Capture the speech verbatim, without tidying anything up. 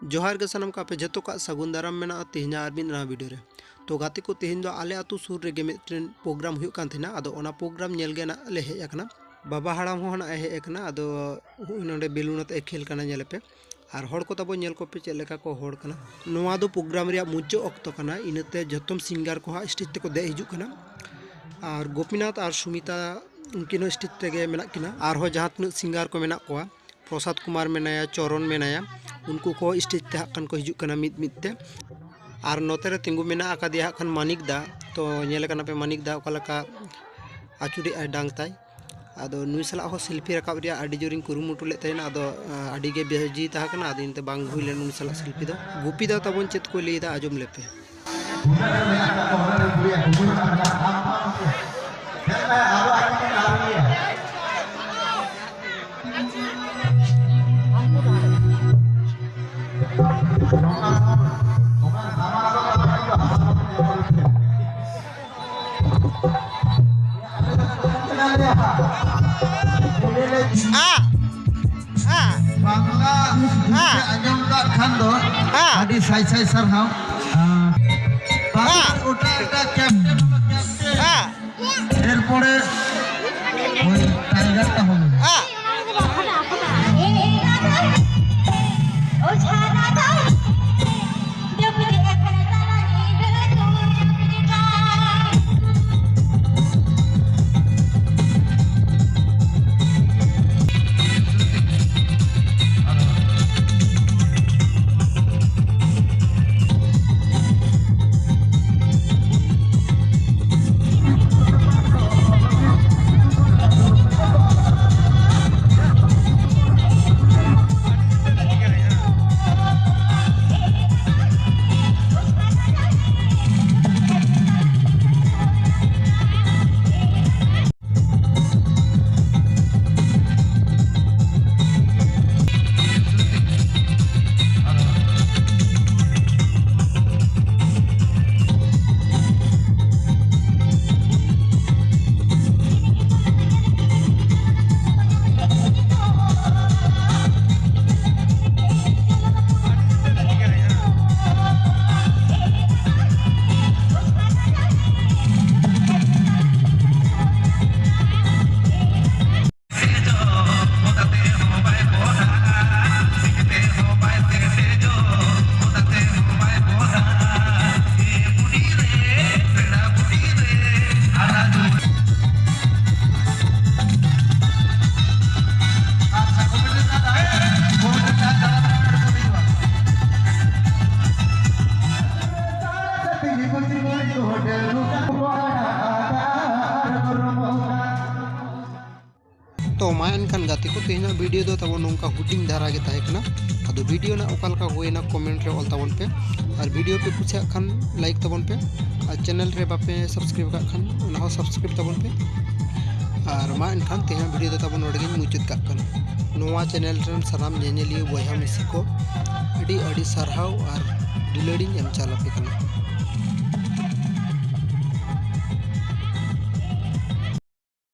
ᱡᱚᱦᱟᱨ ᱜᱮ ᱥᱟᱱᱟᱢ ᱠᱚ, ᱟᱯᱮ ᱡᱷᱚᱛᱚ ᱠᱚᱣᱟᱜ ᱥᱟᱹᱜᱩᱱ ᱫᱟᱨᱟᱢ ᱢᱮᱱᱟᱜᱼᱟ ᱛᱮᱦᱮᱧᱟᱜ ᱟᱨ ᱢᱤᱫ ᱱᱟᱣᱟ ᱵᱷᱤᱰᱤᱭᱳ ᱨᱮ᱾ ᱛᱚ ᱜᱟᱛᱮ ᱠᱚ, ᱛᱮᱦᱮᱧ ᱫᱚ ᱟᱞᱮ ᱟᱹᱛᱩ ᱥᱩᱨ ᱨᱮᱜᱮ ᱢᱤᱫᱴᱮᱱ ᱯᱨᱳᱜᱨᱟᱢ ᱦᱩᱭᱩᱜ ᱠᱟᱱ ᱛᱟᱦᱮᱱᱟ, ᱟᱫᱚ ᱚᱱᱟ ᱯᱨᱳᱜᱨᱟᱢ ᱧᱮᱞ ᱜᱮ ᱱᱟᱜ ᱞᱮ ᱦᱮᱡ ᱟᱠᱟᱱᱟ᱾ ᱵᱟᱵᱟ ᱦᱟᱲᱟᱢ ᱦᱚᱸ ᱱᱟᱜ ᱮ ᱦᱮᱡ ᱟᱠᱟᱱᱟ, ᱟᱫᱚ ᱦᱩᱭ ᱱᱚᱰᱮ ᱵᱮᱞᱩᱱ ᱟᱛᱮ ᱮ ᱠᱷᱮᱞ ᱠᱟᱱᱟ, ᱧᱮᱞᱮᱯᱮ᱾ ᱟᱨ ᱦᱚᱲ ᱠᱚ ᱛᱟᱵᱚ ᱧᱮᱞ ᱠᱚᱯᱮ ᱪᱮᱫ ᱞᱮᱠᱟ ᱠᱚ ᱦᱚᱲ ᱠᱟᱱᱟ᱾ ᱱᱚᱣᱟ ᱫᱚ ᱯᱨᱳᱜᱨᱟᱢ ᱨᱮᱭᱟᱜ ᱢᱩᱪᱟᱹᱫ ᱚᱠᱛᱚ ᱠᱟᱱᱟ, ᱤᱱᱟᱹᱛᱮ ᱡᱚᱛᱚᱢ ᱥᱤᱝᱜᱟᱨ ᱠᱚ ᱦᱟᱸᱜ ᱥᱴᱮᱡᱽ ᱛᱮᱠᱚ ᱫᱮᱡ ᱦᱤᱡᱩᱜ ᱠᱟᱱᱟ᱾ ᱟᱨ ᱜᱳᱯᱤᱱᱟᱛᱷ ᱟᱨ ᱥᱩᱢᱤᱛᱟ ᱩᱱᱠᱤᱱ ᱦᱚᱸ ᱥᱴᱮᱡᱽ ᱛᱮᱜᱮ ᱢᱮᱱᱟᱜ ᱠᱤᱱᱟ᱾ ᱟᱨᱦᱚᱸ ᱡᱟᱦᱟᱸ ᱛᱤᱱᱟᱹᱜ ᱥᱤᱝᱜᱟᱨ ᱠᱚ ᱢᱮᱱᱟᱜ ᱠᱚᱣᱟ, ᱯᱨᱚᱥᱟᱫᱽ ᱠᱩᱢᱟᱨ ᱢᱮᱱᱟᱭᱟ, ᱪᱚᱨᱚᱱ ᱢᱮᱱᱟᱭᱟ, ᱩᱱᱠᱩ ᱠᱚ ᱥᱴᱮᱡᱽ ᱛᱮ ᱦᱟᱸᱜ ᱠᱷᱟᱱ ᱠᱚ ᱦᱤᱡᱩᱜ ᱠᱟᱱᱟ ᱢᱤᱫ ᱢᱤᱫ ᱛᱮ᱾ ᱟᱨ ᱱᱚᱛᱮ ᱨᱮ ᱛᱤᱸᱜᱩ ᱢᱮᱱᱟᱜ ᱟᱠᱟᱫᱮᱭᱟ ᱦᱟᱸᱜ ᱠᱷᱟᱱ ᱢᱟᱱᱤᱠ ᱫᱟ᱾ ᱛᱚ ᱧᱮᱞᱮ ᱠᱟᱱᱟ ᱯᱮ ᱢᱟᱱᱤᱠ ᱫᱟ ᱚᱠᱟ ᱞᱮᱠᱟ ᱟᱹᱪᱩᱨᱮᱜᱼᱟᱭ ᱰᱟᱝ ᱛᱟᱭ᱾ ᱟᱫᱚ ᱱᱩᱭ ᱥᱟᱞᱟᱜ ᱦᱚᱸ ᱥᱮᱞᱯᱷᱤ ᱨᱟᱠᱟᱵ ᱨᱮᱭᱟᱜ ᱟᱹᱰᱤ ᱡᱳᱨᱤᱧ ᱠᱩᱨᱩᱢᱩᱴᱩ ᱞᱮᱫ ᱛᱟᱦᱮᱱᱟ, ᱟᱫᱚ ᱟᱹᱰᱤ ᱜᱮ ᱵᱤᱡᱤ ᱛᱟᱦᱮᱸ ᱠᱟᱱᱟ, ᱟᱫᱚ ᱤᱱᱟᱹᱛᱮ ᱵᱟᱝ ᱦᱩᱭ ᱞᱮᱱᱟ ᱩᱱᱤ ᱥᱟᱞᱟᱜ ᱥᱮᱞᱯᱷᱤ ᱫᱚ᱾ ᱜᱩᱯᱤ ᱫᱟ ᱛᱟᱵᱚᱱ ᱪᱮᱫ ᱠᱚᱭ ᱞᱟᱹᱭ ᱮᱫᱟ, ᱟᱸᱡᱚᱢ ᱞᱮᱯᱮ᱾ ᱵᱟᱝᱞᱟ ᱟᱸᱡᱚᱢ ᱠᱟᱜ ᱠᱷᱟᱱ ᱫᱚ ᱟᱹᱰᱤ ᱥᱟᱭ ᱥᱟᱭ ᱥᱟᱨᱦᱟᱣ᱾ ᱵᱟᱝᱞᱟ ᱜᱚᱴᱟ ᱮᱴᱟᱜ ᱠᱮᱯᱴᱮᱱ ᱦᱚᱸ ᱠᱮᱯᱴᱮᱱ᱾ ᱮᱨᱯᱚᱨᱮ ᱳই টাইগারটা হবে। ᱛᱚ ᱢᱟ ᱮᱱᱠᱷᱟᱱ ᱜᱟᱛᱮ ᱠᱚ, ᱛᱮᱦᱮᱧᱟᱜ ᱵᱷᱤᱰᱤᱭᱳ ᱫᱚ ᱛᱟᱵᱚᱱ ᱱᱚᱝᱠᱟ ᱦᱩᱰᱤᱧ ᱫᱷᱟᱨᱟ ᱜᱮ ᱛᱟᱦᱮᱸ ᱠᱟᱱᱟ᱾ ᱟᱫᱚ ᱵᱷᱤᱰᱤᱭᱳ ᱨᱮᱱᱟᱜ ᱚᱠᱟ ᱞᱮᱠᱟ ᱦᱩᱭᱮᱱᱟ ᱠᱚᱢᱮᱱᱴ ᱨᱮ ᱚᱞ ᱛᱟᱵᱚᱱ ᱯᱮ, ᱟᱨ ᱵᱷᱤᱰᱤᱭᱳ ᱯᱮ ᱠᱩᱥᱤᱭᱟᱜ ᱠᱷᱟᱱ ᱞᱟᱭᱤᱠ ᱛᱟᱵᱚᱱ ᱯᱮ, ᱟᱨ ᱪᱮᱱᱮᱞ ᱨᱮ ᱵᱟᱯᱮ ᱥᱟᱵᱥᱠᱨᱟᱭᱤᱵ ᱟᱠᱟᱫ ᱠᱷᱟᱱ ᱚᱱᱟ ᱦᱚᱸ ᱥᱟᱵᱥᱠᱨᱟᱭᱤᱵ ᱛᱟᱵᱚᱱ ᱯᱮ᱾ ᱟᱨ ᱢᱟ ᱮᱱᱠᱷᱟᱱ ᱛᱮᱦᱮᱧᱟᱜ ᱵᱷᱤᱰᱤᱭᱳ ᱫᱚ ᱛᱟᱵᱚᱱ ᱱᱚᱰᱮ ᱜᱤᱧ ᱢᱩᱪᱟᱹᱫ ᱠᱟᱜ ᱠᱟᱱᱟ᱾ ᱱᱚᱣᱟ ᱪᱮᱱᱮᱞ ᱨᱮᱱ ᱥᱟᱱᱟᱢ ᱧᱮᱧᱮᱞᱤᱭᱟᱹ ᱵᱚᱭᱦᱟ ᱢᱤᱥᱤ ᱠᱚ ᱟᱹᱰᱤ ᱟᱹᱰᱤ ᱥᱟᱨᱦᱟᱣ ᱟᱨ ᱫᱩᱞᱟᱹᱲᱤᱧ ᱮᱢ ᱪᱟᱞ ᱟᱯᱮ ᱠᱟᱱᱟ᱾